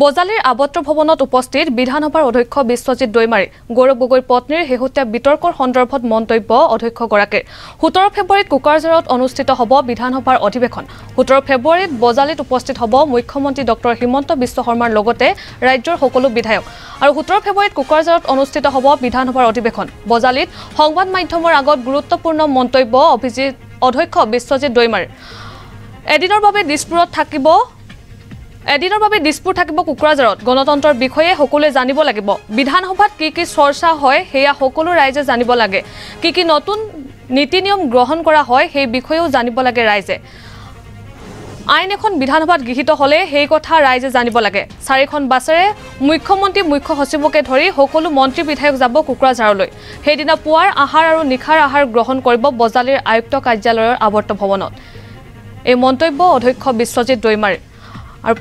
বজালীৰ আৱৰ্ত ভৱনত উপস্থিত বিধানসভাৰ অধ্যক্ষ বিশ্বজিৎ দৈমাৰী। গৌৰৱ গগৈৰ পত্নীৰ শেহতীয়া বিতৰ্কৰ সন্দৰ্ভত মন্তব্য অধ্যক্ষগৰাকীৰ। 17 ফেব্ৰুৱাৰীত কোকৰাঝাৰত অনুষ্ঠিত হ'ব বিধানসভাৰ অধিৱেশন। 17 ফেব্ৰুৱাৰীত বজালীত উপস্থিত হ'ব মুখ্যমন্ত্ৰী ডক্টৰ হিমন্ত বিশ্ব শৰ্মাৰ লগতে ৰাজ্যৰ সকলো বিধায়ক। আৰু 17 ফেব্ৰুৱাৰীত কোকৰাঝাৰত অনুষ্ঠিত হ'ব বিধানসভাৰ অধিৱেশন। বজালীত সংবাদ মাধ্যমৰ আগত গুৰুত্বপূৰ্ণ মন্তব্য অধ্যক্ষ বিশ্বজিৎ দৈমাৰীৰ। এদিনৰ বাবে দিছপুৰত থাকিব এদিনৰ বাবে দিছপুৰ থাকিব কোকৰাঝাৰত। গণতন্ত্ৰৰ বিষয়ে সকলোৱে জানিব লাগিব। বিধানসভাত কি কি চৰ্চা হয় সেয়া সকলো ৰাইজে জানিব লাগে। কি কি নতুন নীতি নিয়ম গ্ৰহণ কৰা হয় সেই বিষয়েও জানিব লাগে ৰাইজে। আইন এখন বিধানসভাত গৃহীত হ'লে সেই কথা ৰাইজে জানিব লাগে। চাৰিখন বাছেৰে মুখ্যমন্ত্ৰী, মুখ্য সচিবকে ধৰি সকলো মন্ত্ৰী বিধায়ক যাব কোকৰাঝাৰলৈ। সেইদিনা পুৱাৰ আহাৰ আৰু নিশাৰ আহাৰ গ্ৰহণ কৰিব বজালীৰ আয়ুক্ত কাৰ্যালয়ৰ আৱৰ্ত ভৱনত। এই মন্তব্য অধ্যক্ষ বিশ্বজিৎ দৈমাৰীৰ। আৰু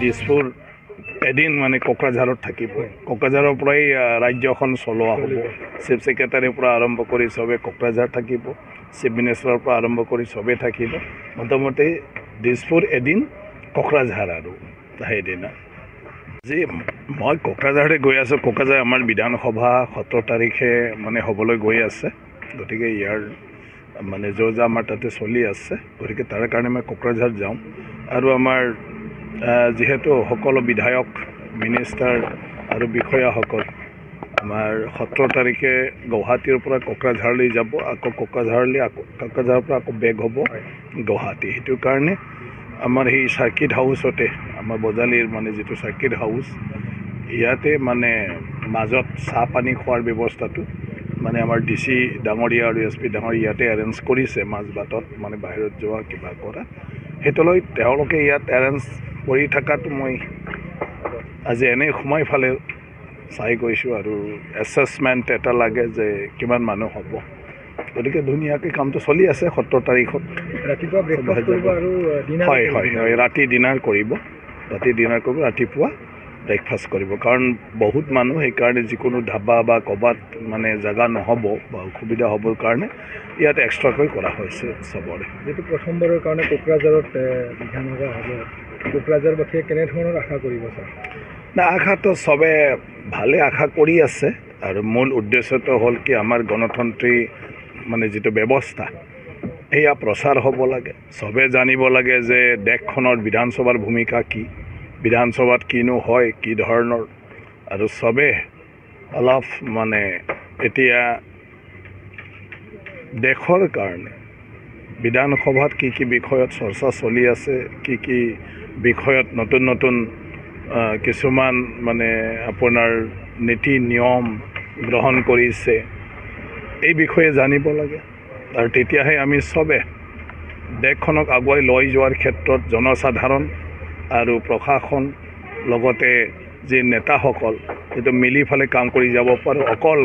দিছপুৰ এদিন মানে কোকৰাঝাৰত থাকিব। কোকৰাঝাৰৰ পৰাই ৰাজ্যখন চলোৱা হ'ব। চিফ ছেক্ৰেটাৰীৰ পৰা আৰম্ভ কৰি চবে কোকৰাঝাৰ থাকিব, চিফ মিনিষ্টাৰৰ পৰা আৰম্ভ কৰি চবেই থাকিব। মোটামুটি দিছপুৰ এদিন, কোকৰাঝাৰ আৰু সেইদিনা। আজি মই কোকৰাঝাৰলৈ গৈ আছোঁ। কোকৰাঝাৰ আমাৰ বিধানসভা 17 তাৰিখে মানে হ'বলৈ গৈ আছে। গতিকে ইয়াৰ মানে যো-জা আমাৰ তাতে চলি আছে। গতিকে তাৰ কাৰণে মই কোকৰাঝাৰ যাওঁ। আৰু আমাৰ যিহেতু সকলো বিধায়ক, মিনিষ্টাৰ আৰু বিষয়াসকল আমাৰ 17 তাৰিখে গুৱাহাটীৰ পৰা কোকৰাঝাৰলৈ যাব, আকৌ কোকৰাঝাৰলৈ, আকৌ কোকৰাঝাৰৰ পৰা আকৌ বেক হ'ব গুৱাহাটী। সেইটো কাৰণে আমাৰ সেই চাৰ্কিট হাউচতে, আমাৰ বজালীৰ মানে যিটো চাৰ্কিট হাউচ, ইয়াতে মানে মাজত চাহ পানী খোৱাৰ ব্যৱস্থাটো মানে আমাৰ ডি চি ডাঙৰীয়া আৰু এছ পি ডাঙৰীয়া ইয়াতে এৰেঞ্জ কৰিছে। মাজ বাটত মানে বাহিৰত যোৱা কিবা কৰা সেইটোলৈ তেওঁলোকে ইয়াত এৰেঞ্জ কৰি থকাটো মই আজি এনেই সোমাই ফালে চাই গৈছোঁ। আৰু এছেছমেণ্ট এটা লাগে যে কিমান মানুহ হ'ব। গতিকে ধুনীয়াকৈ কামটো চলি আছে। 17 তাৰিখত ৰাতিপুৱা ব্ৰেকফাষ্ট কৰিব আৰু ডিনাৰ, হয় হয় হয়, ৰাতি ডিনাৰ কৰিব, ৰাতি ডিনাৰ কৰিব, ৰাতিপুৱা ব্ৰেকফাষ্ট কৰিব। কাৰণ বহুত মানুহ, সেইকাৰণে যিকোনো ধাবা বা ক'ৰবাত মানে জেগা নহ'ব বা অসুবিধা হ'বৰ কাৰণে ইয়াত এক্সট্ৰাকৈ কৰা হৈছে চবৰে। যিহেতু প্ৰথমবাৰৰ কাৰণে কোকৰাঝাৰত বিধানসভা হ'ব, কোকৰাঝাৰবাসীয়ে কেনেধৰণৰ আশা কৰিব ছাৰ? না, আশাটো চবে ভালে আশা কৰি আছে। আৰু মূল উদ্দেশ্যটো হ'ল কি আমাৰ গণতন্ত্ৰী মানে যিটো ব্যৱস্থা সেয়া প্ৰচাৰ হ'ব লাগে। চবে জানিব লাগে যে দেশখনৰ বিধানসভাৰ ভূমিকা কি, বিধানসভাত কিনো হয়, কি ধৰণৰ। আৰু চবে অলপ মানে এতিয়া দেশৰ কাৰণে বিধানসভাত কি কি বিষয়ত চৰ্চা চলি আছে, কি কি বিষয়ত নতুন নতুন কিছুমান মানে আপোনাৰ নীতি নিয়ম গ্ৰহণ কৰিছে, এই বিষয়ে জানিব লাগে। আৰু তেতিয়াহে আমি চবে দেশখনক আগুৱাই লৈ যোৱাৰ ক্ষেত্ৰত জনসাধাৰণ আৰু প্ৰশাসন লগতে যি নেতাসকল সেইটো মিলি ফালে কাম কৰি যাব পাৰোঁ। অকল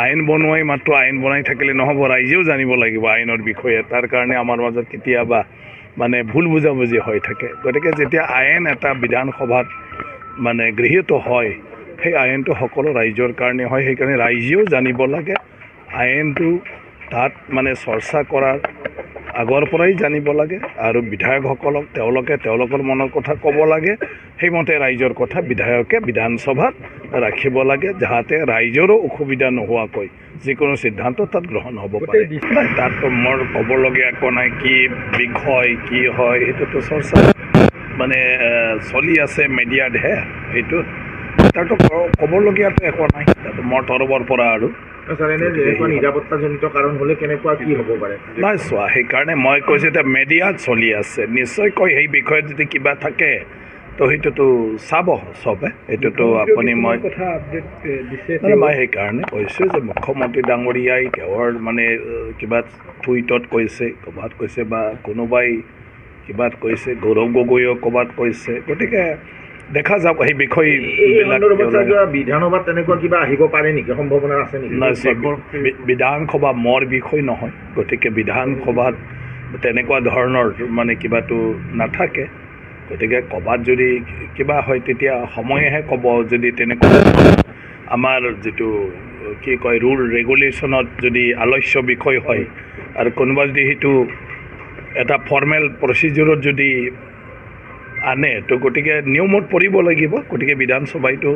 আইন বনোৱাই মাত্ৰ আইন বনাই থাকিলে নহ'ব, ৰাইজেও জানিব লাগিব আইনৰ বিষয়ে। তাৰ কাৰণে আমাৰ মাজত কেতিয়াবা মানে ভুল বুজাবুজি হৈ থাকে। গতিকে যেতিয়া আইন এটা বিধানসভাত মানে গৃহীত হয়, সেই আইনটো সকলো ৰাইজৰ কাৰণে হয়। সেইকাৰণে ৰাইজেও জানিব লাগে। আইনটো তাত মানে চৰ্চা কৰাৰ আগৰ পৰাই জানিব লাগে। আৰু বিধায়কসকলক তেওঁলোকে তেওঁলোকৰ মনৰ কথা ক'ব লাগে। সেইমতে ৰাইজৰ কথা বিধায়কে বিধানসভাত ৰাখিব লাগে, যাতে ৰাইজৰো অসুবিধা নোহোৱাকৈ যিকোনো সিদ্ধান্ত তাত গ্ৰহণ হ'ব পাৰে। তাততো মোৰ ক'বলগীয়া একো নাই। কি বিষয় কি হয় সেইটোতো চৰ্চা মানে চলি আছে মিডিয়াতহে, সেইটোত তাতো ক'বলগীয়াতো একো নাই। তাতো মোৰ তৰফৰ পৰা আৰু নিৰাপত্তাজনিত কাৰণ হ'লে কেনেকুৱা কি হ'ব পাৰে নাই চোৱা। সেইকাৰণে মই কৈছোঁ এতিয়া মিডিয়াত চলি আছে, নিশ্চয়কৈ সেই বিষয়ত যদি কিবা থাকে তো সেইটোতো চাব চবে। সেইটোতো আপুনি মই মই সেইকাৰণে কৈছোঁ যে মুখ্যমন্ত্ৰী ডাঙৰীয়াই তেওঁৰ মানে কিবা টুইটত কৈছে, ক'ৰবাত কৈছে বা কোনোবাই কিবাত কৈছে, গৌৰৱ গগৈয়েও ক'ৰবাত কৈছে। গতিকে দেখা যাওক সেই বিষয় বিধানসভাত তেনেকুৱা কিবা আহিব পাৰে নেকি, সম্ভাৱনা আছে নেকি? নাই, বিধানসভা মোৰ বিষয় নহয়। গতিকে বিধানসভাত তেনেকুৱা ধৰণৰ মানে কিবাটো নাথাকে। গতিকে ক'ৰবাত যদি কিবা হয় তেতিয়া সময়েহে ক'ব। যদি তেনেকুৱা আমাৰ যিটো কি কয় ৰুল ৰেগুলেশ্যনত যদি আলোচ্য বিষয় হয় আৰু কোনোবা যদি সেইটো এটা ফৰ্মেল প্ৰচিডিউৰত যদি আনে, তো গতিকে নিয়মত পৰিব লাগিব। গতিকে বিধানসভাইতো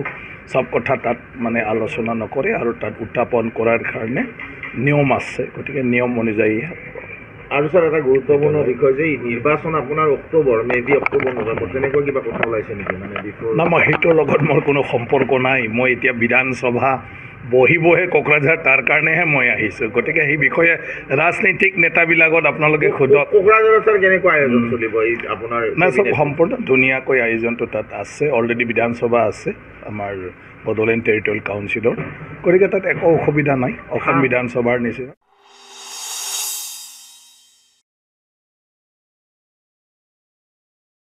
চব কথা তাত মানে আলোচনা নকৰে আৰু তাত উত্থাপন কৰাৰ কাৰণে নিয়ম আছে, গতিকে নিয়ম অনুযায়ী। আৰু ছাৰ এটা গুৰুত্বপূৰ্ণ বিষয় যে নিৰ্বাচন আপোনাৰ October, may be October November তেনেকুৱা কিবা কথা ওলাইছে নেকি? মানে না, মই সেইটোৰ লগত মোৰ কোনো সম্পৰ্ক নাই। মই এতিয়া বিধানসভা বহিবহে কোকৰাঝাৰ, তাৰ কাৰণেহে মই আহিছোঁ। গতিকে সেই বিষয়ে ৰাজনৈতিক নেতাবিলাকত আপোনালোকে সোধক। কোকৰাঝাৰত ছাৰ কেনেকুৱা আয়োজন চলিব এই আপোনাৰ? নাই, চব সম্পূৰ্ণ ধুনীয়াকৈ আয়োজনটো তাত আছে। অলৰেডি বিধানসভা আছে আমাৰ বডোলেণ্ড টেৰিটৰিয়েল কাউন্সিলৰ, গতিকে তাত একো অসুবিধা নাই, অসম বিধানসভাৰ নিচিনা।